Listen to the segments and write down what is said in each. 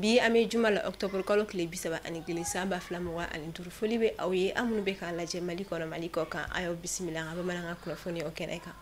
Bi an bɛ juma la, octobre kalo tile 31, san 2025. Foli bɛ aw ye, aw minnu bɛ k'an lajɛ Mali kɔnɔ, Mali kɔ kan. A y'aw bisimila an ka bamanankan kunnafoniyaw kɛnɛ kan.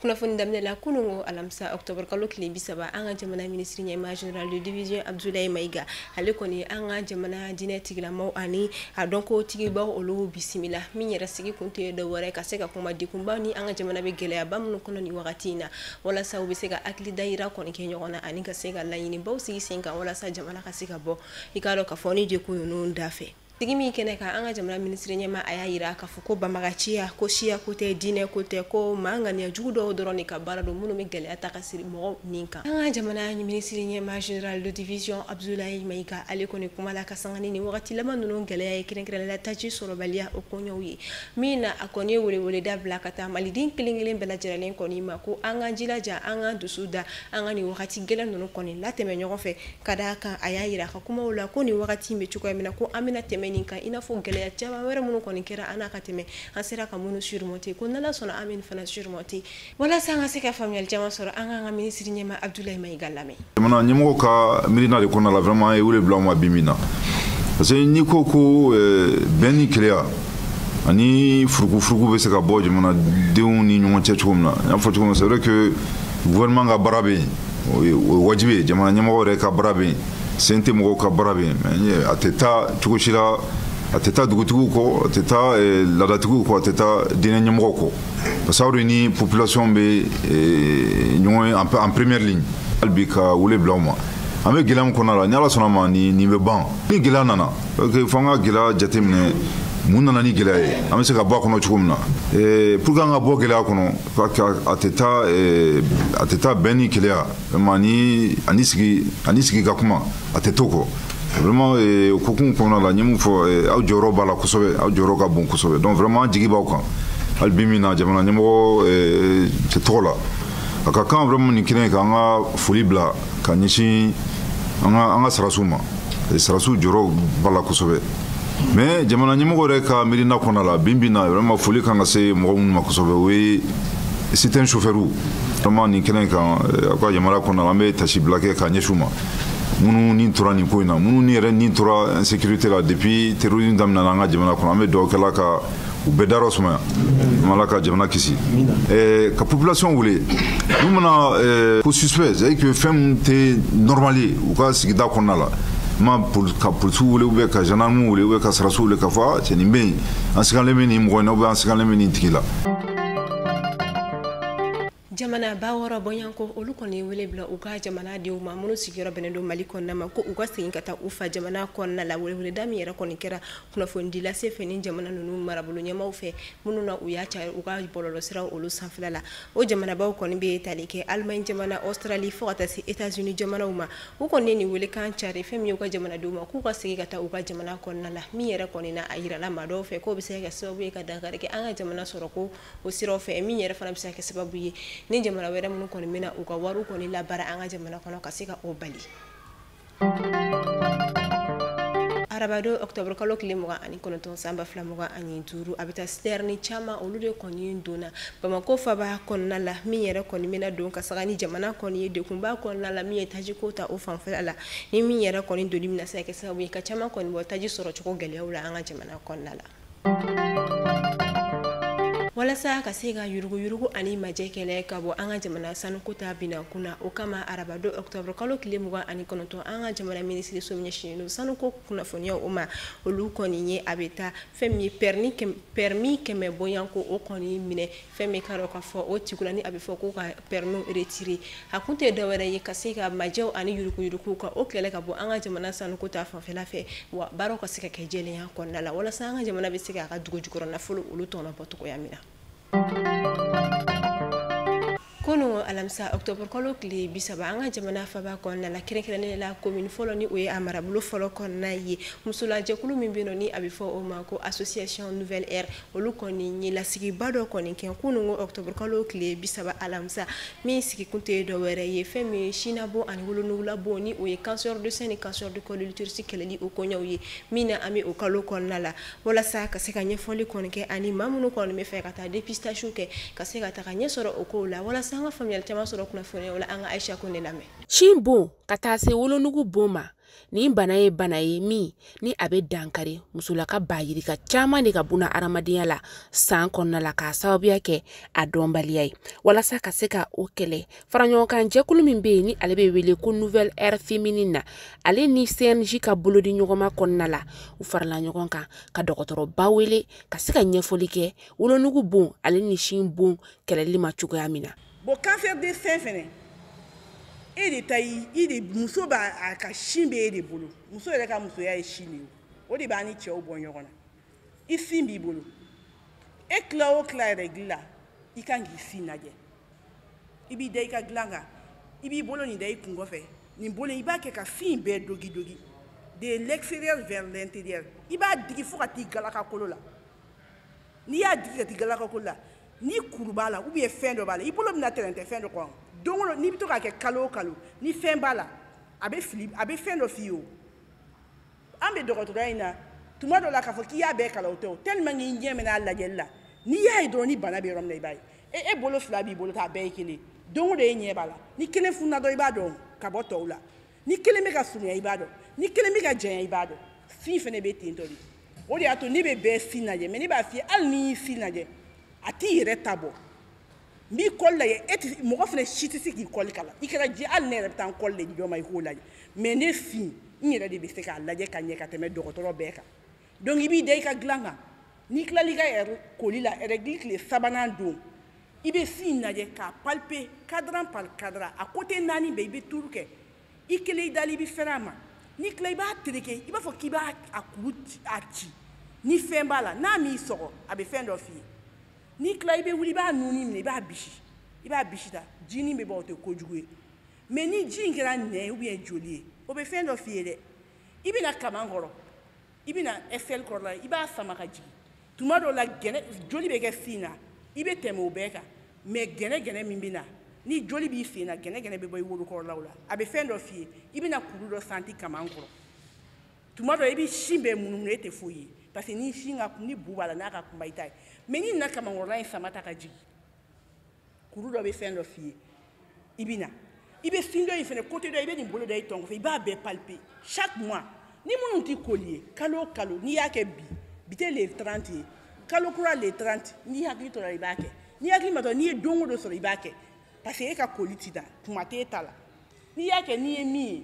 Kunnafoni daminɛ la, kunun ko alamisa, octobre kalo tile 30, an ka jamana minisiri ɲɛmaa, général de division Abdoulaye Maïga, ale kɔni an ka jamana diinɛ tigilamaw ani a dɔnko tigibaw olu bisimila. Min yɛrɛ sigi kun tɛ dɔ wɛrɛ, ka se ka kuma dekunba ni an ka jamana bɛ gɛlɛyaba minnu kɔnɔ nin wagati in na, walasa u bɛ se ka hakili dayira kɔni kɛ ɲɔgɔn na ani ka se ka laɲinibaw sigi sen kan walasa jamana ka se ka bɔ, i k'a dɔn k'a fɔ, ni dekun ninnu da fɛ. Sigi min kɛnɛ kan, an ka jamana minisiri ɲɛmaa a y'a yira k'a fɔ ko banbagaciya ko siya ko tɛ, diinɛ ko tɛ, ko maa ŋaniya jugu dɔw dɔrɔn de ka baara don, minnu bɛ gɛlɛya ta ka siri mɔgɔw nin kan. An ka jamana minisiri ɲɛmaa, général de division Abdoulaye Maïga, ale kɔni kuma la ka sanga ni nin wagati laban ninnu gɛlɛya ye, kɛrɛnkɛrɛnnenya la taji sɔrɔbaliya o koɲɛw ye. Min na, a kɔni ye weleweleda bila ka taa maliden kelen kelen bɛɛ lajɛlen kɔni ma ko an k'an jilaja, an k'an dusu da, an ka nin wagati gɛlɛn ninnu kɔni latɛmɛ ɲɔgɔn fɛ. Ka d'a kan, a y'a yira a ka kumaw la ko nin wagati in bɛ cogoya min na, ko an bɛna tɛmɛ nin kan, i n'a fɔ gɛlɛya caman wɛrɛ minnu kɔni kɛra an n'a ka tɛmɛ, an sera ka minnu surmonter, ko n'Ala sɔnna an bɛ nin fana surmonter. Walasa an ka se ka faamuyali caman sɔrɔ, an k'an ka minisiri ɲɛmaa Abdoulaye Maïga lamɛn. Jamana ɲɛmɔgɔw ka miirina de kɔnɔna la, vraiment, an ye wele bila u ma bi min na, parce que n'i ko bɛn ni keleya ani furukufuruku bɛ se ka bɔ jamanadenw ni ɲɔgɔn cɛ cogo min na, n y'a fɔ cogo min na, c'est vrai que gouvernement ka baara bɛ yen, o ye wajibi ye, jamana ɲɛmɔgɔw yɛrɛ ka baara bɛ yen, CNT mɔgɔw ka baara bɛ yen, mais a tɛ taa cogo si la, a tɛ taa dugutigiw kɔ, a tɛ taa laadatigiw kɔ, a tɛ taa diinɛ ɲɛmɔgɔw kɔ, parce que aw de ni population bɛ ɲɔgɔn ye en première ligne. Hali bi ka wele bila aw ma, an bɛ gɛlɛya min kɔnɔna la, ni Ala sɔnna ma, nin bɛ ban. Ni gɛlɛya nana, fo an ka gɛlɛya jateminɛ, mun nana ni gɛlɛya ye, an bɛ se ka bɔ a kɔnɔ cogo min na, pour que an ka bɔ gɛlɛya kɔnɔ. A tɛ taa bɛn ni keleya vraiment ani sigi ka kuma, a tɛ to kɔ. Vraiment, o kokun kɔnɔna la, n ye mun fɔ, aw jɔyɔrɔ b'a la kosɛbɛ, aw jɔyɔrɔ ka bon kosɛbɛ. Donc vraiment, an jigi b'aw kan. Hali bi min na, jamana ɲɛmɔgɔ tɔgɔ la, a ka kan vraiment nin kɛnɛ kan, an ka foli bila ka ɲɛsin an ka sarasiw ma. Sarasiw jɔyɔrɔ b'a la kosɛbɛ, mais jamana ɲɛmɔgɔ yɛrɛ ka miirina kɔnɔna la, bi bi in na, vraiment, foli kan ka se mɔgɔ minnu ma kosɛbɛ, o ye citerne chauffeur. Vraiment, nin kɛnɛ kan, aw ka yamaruya kɔnɔna la, an bɛ tasibila kɛ ka ɲɛsin u ma, minnu ni tora nin ko in na, minnu ni yɛrɛ ni tora insécurité la depuis terrorisme daminɛna an ka jamana kɔnɔ. An bɛ dugawu kɛla ka u bɛɛ dayɔrɔ sumaya, Ala ka jamana kisi. Ka population wele, n'u mana ko suspect, c'est à dire que fɛn min tɛ normal ye u ka sigida kɔnɔna la, ma ka polisiw wele, ou bien ka gendarme wele, ou bien ka sarasiw wele, k'a fɔ cɛ nin bɛ yen, an sigalen bɛ nin mɔgɔ in na, ou bien an sigalen bɛ nin tigi la. Jamana ba 6 bɔɲɔgɔnko, olu kɔni ye wele bila u ka jamanadenw ma minnu sigiyɔrɔ bɛnnen don Mali kɔnɔna ma, ko u ka segin ka taa u fa jamana kɔnɔna la. Weleweleda min yɛrɛ kɔni kɛra kunnafonidi lase fɛ ni jamana ninnu marabolo ɲɛmaw fɛ, minnu na u y'a cari u ka bɔlɔlɔsiraw olu sanfɛla la, o jamanabaw kɔni bɛ tali kɛ Allemagne jamana, Australie, fo ka taa se États-Unis jamanaw ma. U kɔni ye nin welekan cari fɛn min ye u ka jamanadenw ma, k'u ka segin ka taa u ka jamana kɔnɔna la. Min yɛrɛ kɔni na, a yirala maa dɔw fɛ k'o bɛ se ka kɛ sababu ye ka dankari kɛ an ka jamana sɔrɔ ko o siraw fɛ, min yɛrɛ fana bɛ se ka kɛ sababu ye ni jamana wɛrɛ minnu kɔni bɛna u ka wariw kɔni labaara an ka jamana kɔnɔ, ka se ka o bali. Arabadon, octobre kalo tile 29, san 2025, a bɛ taa citerne caman olu de kɔni donna Bamakɔ faba kɔnɔna la. Min yɛrɛ kɔni bɛna don ka saga ni jamana kɔni ye dekunba kɔnɔna la, min ye tajiko ta o fanfɛla la, ni min yɛrɛ kɔni donni bɛna se ka kɛ sababu ye ka caman kɔni bɔ taji sɔrɔcogo gɛlɛyaw la an ka jamana kɔnɔna la. Walasa ka se ka yuruguyurugu ani majɛ kɛlɛ ka bɔ an ka jamana sanuko ta bina kunna, o kama arabadon, octobre kalo tile 29, an ka jamana minisiriso min ɲɛsinnen don sanuko kunnafoniyaw o ma, olu kɔni ye a bɛ taa fɛn min ye permis 100 bɔɲɔgɔnko o kɔni minɛ. Fɛn min ka dɔn k'a fɔ o tigula ni a bɛ fɔ ko ka permis retirer, a kun tɛ dɔwɛrɛ ye ka se ka majɛw ani yuruguyurugu ka o kɛlɛ ka bɔ an ka jamana sanuko ta fanfɛla fɛ, wa baaraw ka se ka kɛ jɛlenya kɔnɔna la, walasa an ka jamana bɛ se k'a ka dugu jukɔrɔ nafolo olu tɔnɔ bɔ cogoya min na. Kunu alamisa octobre kalo tile 30, an ka jamana faba kɔnɔna la, kɛrɛnkɛrɛnnen la commune fɔlɔ ni o ye a marabolo fɔlɔ kɔnɔna ye, musolajɛkulu min bɛ yen nɔ ni a bɛ fɔ o ma ko Association Nouvelle Ère, olu kɔni ye lasigiba dɔ kɔni kɛ kunu octobre kalo tile 30 alamisa, min sigikun tɛ dɔ wɛrɛ ye fɛn min ye sinabo ani wolonugulabo, ni o ye cancer de sein ni cancer du col de l'utérus kɛlɛli o koɲɛw ye, min na an bɛ o kalo kɔnɔna la, walasa ka se ka ɲɛfɔli kɔni kɛ ani maa minnu kɔni bɛ fɛ ka taa dépistage kɛ, ka se ka taga ɲɛ sɔrɔ o kow la, walasa an ka faamuyali caman sɔrɔ kunnafoniyaw la. An ka Aïcha Kone lamɛn. Sin bon ka taa se wolonugu bon ma, nin bana ye bana ye min ni a bɛ dankari musolaka ba yirika caman de ka buna adamadenya la san kɔnɔna la, k'a sababuya kɛ a dɔnbaliya ye. Walasa ka se ka o kɛlɛ, faraɲɔgɔnkan jɛkulu min bɛ yen ni ale bɛ wele ko Nouvelle Ère féminine na, ale ni CNJ ka bolodi ɲɔgɔnma kɔnɔna la, u farala ɲɔgɔn kan ka dɔgɔtɔrɔba wele ka se ka ɲɛfɔli kɛ wolonugu bon ale ni sin bon kɛlɛli ma cogoya min na. Bon, cancer de sein fɛnɛ, e de ta i de muso b'a a ka sin bɛ e de bolo. Muso yɛrɛ ka musoya ye sin de ye, o de b'a ni cɛw bɔ ɲɔgɔn na. I sin b'i bolo, e tila o tila règle la, i kan k'i sin lajɛ. I b'i da i ka dilan kan, i b'i bolo nin da i kun kɔfɛ, nin bolo i b'a kɛ ka sin bɛɛ dogi dogi de l'extérieur vers l'intérieur. I b'a digi fo ka t'i galaka kolo la. N'i y'a digi ka t'i galaka kolo la, ni kuru b'a la ou bien fɛn dɔ b'a la, i bolo bɛna tɛrɛntɛ fɛn dɔ kɔnɔ. Don o don n'i bɛ to k'a kɛ, kalo o kalo, ni fɛn b'a la, a bɛ fili, a bɛ fɛn dɔ f'i ye. O an bɛ dɔgɔtɔrɔya in na, tuma dɔ la k'a fɔ k'i y'a bɛɛ kalan, o tɛ o, tellement k'i ɲɛ mɛn'a lajɛli la, n'i y'a ye dɔrɔn ni bana bɛ yɔrɔ min na, i b'a ye. E bolo fila b'i bolo ta, a bɛɛ ye kelen. Don o don e ɲɛ b'a la, ni kelen fununa dɔrɔn, i b'a dɔn ka bɔ tɔw la. Ni kelen bɛ ka surunya, i b'a dɔn. Ni kelen bɛ ka janya, i b'a dɔn. Sin fɛnɛ bɛ ten tɔ de. O de y'a to ne bɛ bɛɛ sin lajɛ, mais ne b'a f'i ye, hali n'i y'i sin lajɛ, a t'i yɛrɛ ta bɔ. N b'i col lajɛ, e tɛ mɔgɔ fana si tɛ se k'i col kala. I kɛra ji, hali ne yɛrɛ bɛ taa n col de di dɔ ma i k'o lajɛ, mais ne sin, n yɛrɛ de bɛ se k'a lajɛ ka ɲɛ ka tɛmɛ dɔgɔtɔrɔ bɛɛ kan. Donc i b'i da i ka dilan kan, n'i tilal'i ka koli la, règle tile sabanan don, i bɛ sin lajɛ k'a palper cadran par cadran, a côté naani bɛɛ i bɛ tour kɛ. I kelen i dalen, i bɛ fɛrɛ a ma. N'i tila, i b'a tereke, i b'a fɔ k'i b'a a kuru a ci. Ni fɛn b'a la, n'a m'i sɔgɔ, a bɛ fɛn dɔ f'i ye. N'i tila, i bɛ wuli, i b'a nuni minɛ, i b'a bisi, i b'a bisi ta, jinin bɛ bɔ, o tɛ kojugu ye. Mais ni ji in kɛra nɛn ye ou bien joli ye, o bɛ fɛn dɔ f'i ye dɛ. I bɛna kaman kɔrɔ, i bɛna aisselle kɔrɔla, i b'a sama ka jigin. Tuma dɔw la, gɛnɛ joli bɛ kɛ sin na, i bɛ tɛmɛ o bɛɛ kan, mais gɛnɛ gɛnɛ min bɛ na, ni joli b'i sen na, gɛnɛ gɛnɛ bɛ bɔ i wolo kɔrɔlaw la, a bɛ fɛn dɔ f'i ye. I bɛna kuru dɔ santi kaman kɔrɔ. Tuma dɔ i bɛ sin bɛɛ munumunu, e tɛ foyi ye, parce que ni sin ka ni bu b'a la, n'a ka kunba, i ta ye. Mais n'i nana kamankɔrɔla in sama ta ka jigin, kuru dɔ bɛ fɛn dɔ f'i ye. I bɛ na, i bɛ sin dɔ in fɛnɛ côté dɔ, i bɛ nin bolo da i tɔn kɔfɛ, i b'a bɛɛ palper chaque mois. Ni minnu tɛ koli ye, kalo o kalo, n'i y'a kɛ bi, bi tɛ le 30 ye, kalo kura le 30, n'i hakili tora, i b'a kɛ. N'i hakili ma to, n'i ye don o don sɔrɔ, i b'a kɛ, parce que e ka koli ti da kuma t'e ta la. N'i y'a kɛ, n'i ye min ye,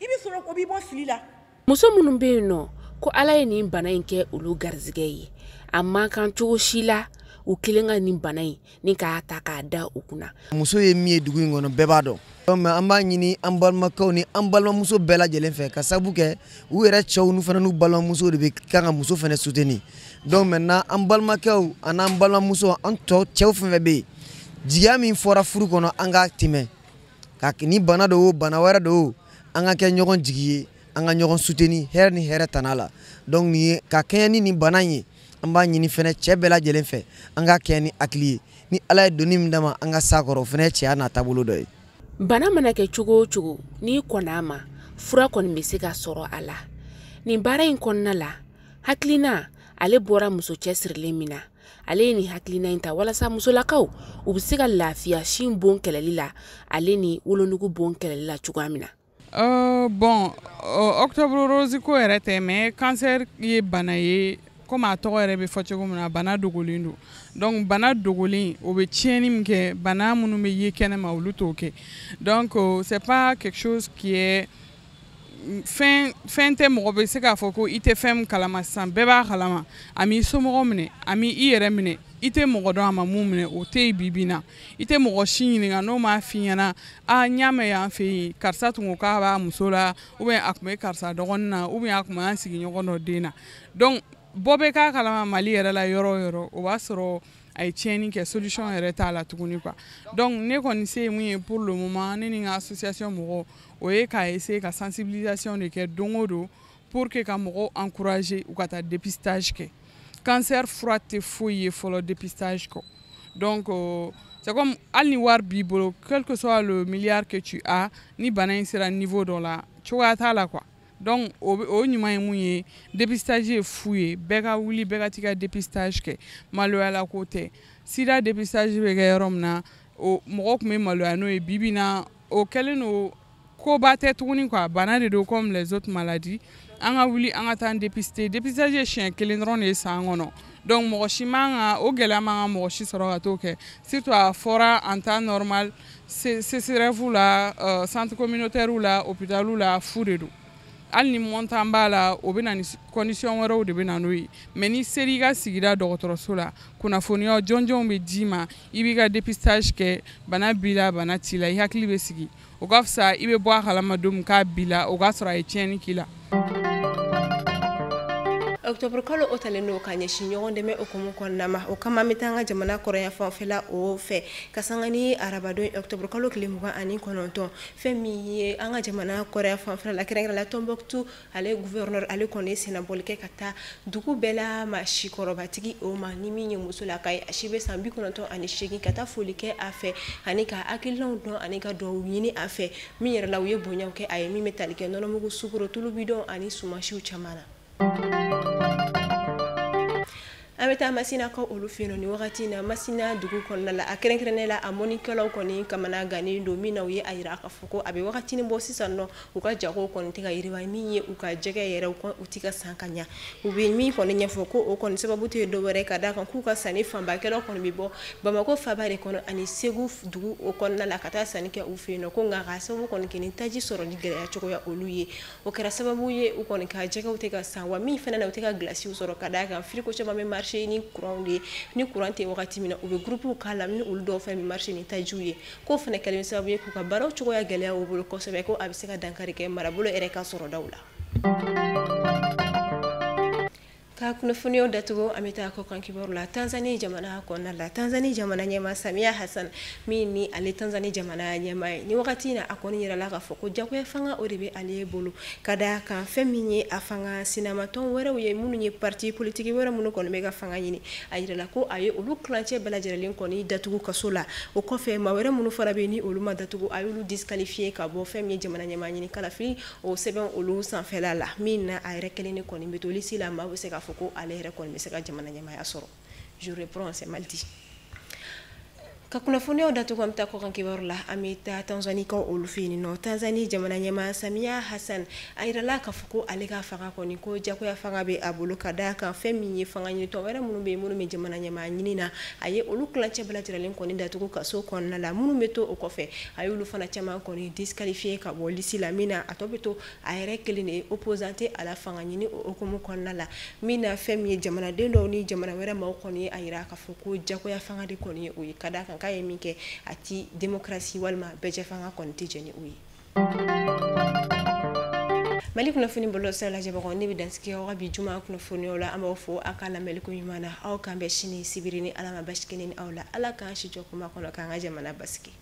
i bɛ sɔrɔ o b'i bɔ fili la. Muso minnu bɛ yen nɔ ko Ala ye nin bana in kɛ olu garizigɛ ye, a man kan cogo si la u kelen ka nin bana in ni k'a ta k'a da u kunna. Muso ye min ye dugu in kɔnɔ, bɛɛ b'a dɔn. Mais an b'a ɲini an balimakɛw ni an balimamuso bɛɛ lajɛlen fɛ, ka sababu kɛ u yɛrɛ cɛw n'u fana n'u balimamuso de bɛ kan ka muso fana soutenir. Donc maintenant, an balimakɛw ani an balimamuso, an tɔ cɛw fɛn fɛn bɛ yen, jigiya min fɔra furu kɔnɔ, an k'a tɛmɛ ka ni bana dɔ o bana wɛrɛ dɔ o, an ka kɛ ɲɔgɔn jigi ye, an ka ɲɔgɔn soutenir hɛrɛ ni hɛrɛ tana la. Donc nin ye ka kɛɲɛ ni nin bana in ye, an b'a ɲini fɛnɛ cɛ bɛɛ lajɛlen fɛ, an ka kɛ ni hakili ye. Ni Ala ye doni min d'a ma, an ka s'a kɔrɔ, o fɛnɛ ye cɛya n'a taabolo dɔ ye. Bana mana kɛ cogo o cogo, n'i kɔnna a ma, fura kɔni bɛ se ka sɔrɔ a la. Nin baara in kɔnɔna la, hakilina ale bɔra muso cɛsirilen min na, ale ye nin hakilina in ta walasa musolakaw u bɛ se ka lafiya sin bon kɛlɛli la ale ni wolonugu bon kɛlɛli la cogoya min na. Bon, octobre rose ko yɛrɛ tɛ, mais cancer ye bana ye, komi a tɔgɔ yɛrɛ bɛ fɔ cogo min na, bana dogolen don. Donc bana dogolen, o bɛ tiɲɛni min kɛ, bana minnu bɛ ye kɛnɛma, olu t'o kɛ. Donc c'est pas quelque chose qui est fɛn fɛn tɛ mɔgɔ bɛ se k'a fɔ ko i tɛ fɛn min kalama. Sisan bɛɛ b'a kalama, a m'i somɔgɔw minɛ, a m'i i yɛrɛ minɛ. I tɛ mɔgɔ dɔn a ma mun minɛ, o tɛ yen. Bi bi in na, i tɛ mɔgɔ si ɲininka n'o m'a f'i ɲɛna: a n y'a mɛn yan fɛ yen, karisa tun ko k'a b'a muso la, ou bien a tun bɛ karisa dɔgɔnin na, ou bien a tun b'an sigiɲɔgɔn dɔ den na. Donc bɔ bɛ k'a kalama Mali yɛrɛ la yɔrɔ o yɔrɔ, o b'a sɔrɔ A ye tiɲɛni kɛ, solution yɛrɛ t'a la tuguni quoi. Donc ne kɔni se ye mun ye pour le moment, ne ni n ka association mɔgɔw, o ye k'a essayer ka sensibilisation de kɛ don o don pour que ka mɔgɔw encourager u ka taa dépistage kɛ. Cancer fura tɛ foyi ye fɔlɔ dépistage kɔ. Donc c'est comme hali ni wari b'i bolo, quel que soit le milliard que tu as, ni bana in sera niveau dɔ la, cogoya t'a la quoi. Donc o ɲuman ye mun ye, dépistage ye fu ye. Bɛɛ ka wuli, bɛɛ ka t'i ka dépistage kɛ. Maloyala ko tɛ. Sida dépistage bɛ kɛ yɔrɔ min na, o mɔgɔw tun bɛ maloya n'o ye. Bi bi in na, o kɛlen don koba tɛ tuguni quoi. Bana de don comme les autres maladies. An ka wuli, an ka taa dépister. Dépistage ye siɲɛ kelen dɔrɔn de ye san kɔnɔ. Donc mɔgɔ si man ka o gɛlɛya man ka mɔgɔ si sɔrɔ ka t'o kɛ, surtout a fɔra en temps normal CCRF la, centre communautaire la, hôpital la, fu de don. Hali ni montant b'a la, o bɛ na ni condition wɛrɛw de bɛ na n'o ye. Mais n'i ser'i ka sigida dɔgɔtɔrɔso la, kunnafoniya jɔnjɔnw bɛ d'i ma, i b'i ka dépistage kɛ. Bana b'i la, bana t'i la, i hakili bɛ sigi. O ka fisa i bɛ bɔ a kalama don min k'a b'i la, o k'a sɔrɔ a ye tiɲɛni k'i la. Octobre kalo o talen don ka ɲɛsin ɲɔgɔn dɛmɛ hukumu kɔnɔna ma. O kama, an bɛ taa an ka jamana kɔrɔya fanfɛla o fɛ ka sanga ni arabadon octobre kalo tile 29. Fɛn min ye an ka jamana kɔrɔya fanfɛla la, kɛrɛnkɛrɛn la Tombouctou, ale gouverneur, ale kɔni sennabɔli kɛ ka taa dugu bɛɛ la maa sikɔrɔbatigi o ma, ni min ye musolaka ye, a si bɛ san 98, ka taa foli kɛ a fɛ ani ka hakilinaw dɔn ani ka dugawu ɲini a fɛ. Min yɛrɛ la, u ye bonyaw kɛ a ye, min bɛ tali kɛ nɔnɔmugu, sukaro, tulubidɔn ani sumansiw caman na. An bɛ taa Masinakaw olu fɛ yen nɔ nin wagati in na. Masina dugu kɔnɔna la, a kɛrɛnkɛrɛnnen la, a mɔnikɛlaw kɔni kamana gannen don. Min na, u ye a jira k'a fɔ ko a bɛ wagatinin bɔ sisan nɔ, u ka jago kɔni tɛ ka yiriwa. Min ye u ka jɛgɛ yɛrɛ, u tɛ ka san ka ɲa. U bɛ min kɔni ɲɛfɔ ko o kɔni sababu tɛ dɔwɛrɛ ka d'a kan k'u ka sanni fanbakɛlaw kɔni bɛ bɔ Bamakɔ faaba de kɔnɔ ani Segu dugu o kɔnɔna la ka taa sanni kɛ u fɛ yen nɔ, ko nka k'a sababu kɔni kɛ ni taji sɔrɔli gɛlɛya cogoya olu ye, o kɛra sababu ye u kɔni ka jɛgɛw tɛ ka san. Wa min fana na, u tɛ ka gilasiw sɔrɔ, ka d'a kan frigo caman bɛ marché ni courant de ye. Ni courant tɛ wagati min na, u bɛ groupe k'a la ni olu dɔw fana bɛ marché ni tajiw ye, k'o fana kɛlen sababu ye k'u ka baaraw cogoya gɛlɛya u bolo kosɛbɛ, ko a bɛ se ka dankari kɛ marabolo yɛrɛ ka sɔrɔdaw la. Ka kunnafoniyaw datugu, an bɛ taa kɔkan kibaru la. Tanzanie jamana kɔnɔna la, Tanzanie jamana ɲɛmaa Samiya Hassan, min ni ale Tanzanie jamana ɲɛmaa ye ni wagati in na, a kɔni yirala k'a fɔ ko jagoya fanga o de bɛ ale bolo, ka d'a kan fɛn min ye a fanga sinamatɔn wɛrɛw ye, minnu ye parti politique wɛrɛ minnu kɔni bɛ ka fanga ɲini, a yirala ko a ye olu kilancɛ bɛɛ lajɛlen kɔni datugu kaso la. O kɔfɛ, maa wɛrɛ minnu fana bɛ yen ni olu ma datugu, a y'olu disqualifier ka bɔ fɛn min ye jamana ɲɛmaa ɲini kalafili o sɛbɛn olu sanfɛla la. Min na, a yɛrɛ kelen de kɔni bɛ to liste la, maa bɛ se k'a fɔ ko ale yɛrɛ kɔni bɛ se ka jamana ɲɛmaaya sɔrɔ. Je reprends, c'est mal dit. Ka kunnafoniyaw datugu, an bɛ taa kɔkan kibaru la. An bɛ taa Tanzanikaw olu fɛ yen nɔ. Tanzanie jamana ɲɛmaa Samiya Hassan, a yirala k'a fɔ ko ale ka fanga kɔni, ko jagoya fanga bɛ a bolo, ka d'a kan fɛn min ye fanga ɲinitɔn wɛrɛ minnu bɛ yen, minnu bɛ jamana ɲɛmaa ɲini na, a ye olu kilancɛ bɛɛ lajɛlen kɔni datugu kaso kɔnɔna la. Minnu bɛ to o kɔfɛ, a y'olu fana caman kɔni disqualifier ka bɔ liste la. Min na, a tɔ bɛ to a yɛrɛ kelen de ye opposant a la fanga ɲini o hukumu kɔnɔna la. Min na, fɛn min ye jamanaden dɔw ni jamana wɛrɛ maaw kɔni ye a yira k'a fɔ ko jagoya fanga de kɔni ye o ye, ka d'a kan k'a ye min kɛ, a ti démocratie walima bɛɛjɛ fanga kɔni tɛ jɛn ni o ye. Mali kunnafoni bɔlɔlɔsira lajɛbagaw, ne bɛ dansigi aw ka bi juma kunnafoniyaw la. An b'aw fo aw ka lamɛnni ko ɲuman na. Aw k'an bɛn sini sibiri ni Ala ma basi kelen ni aw la. Ala k'an si jɔ kuma kɔnɔ, k'an ka jamana basigi.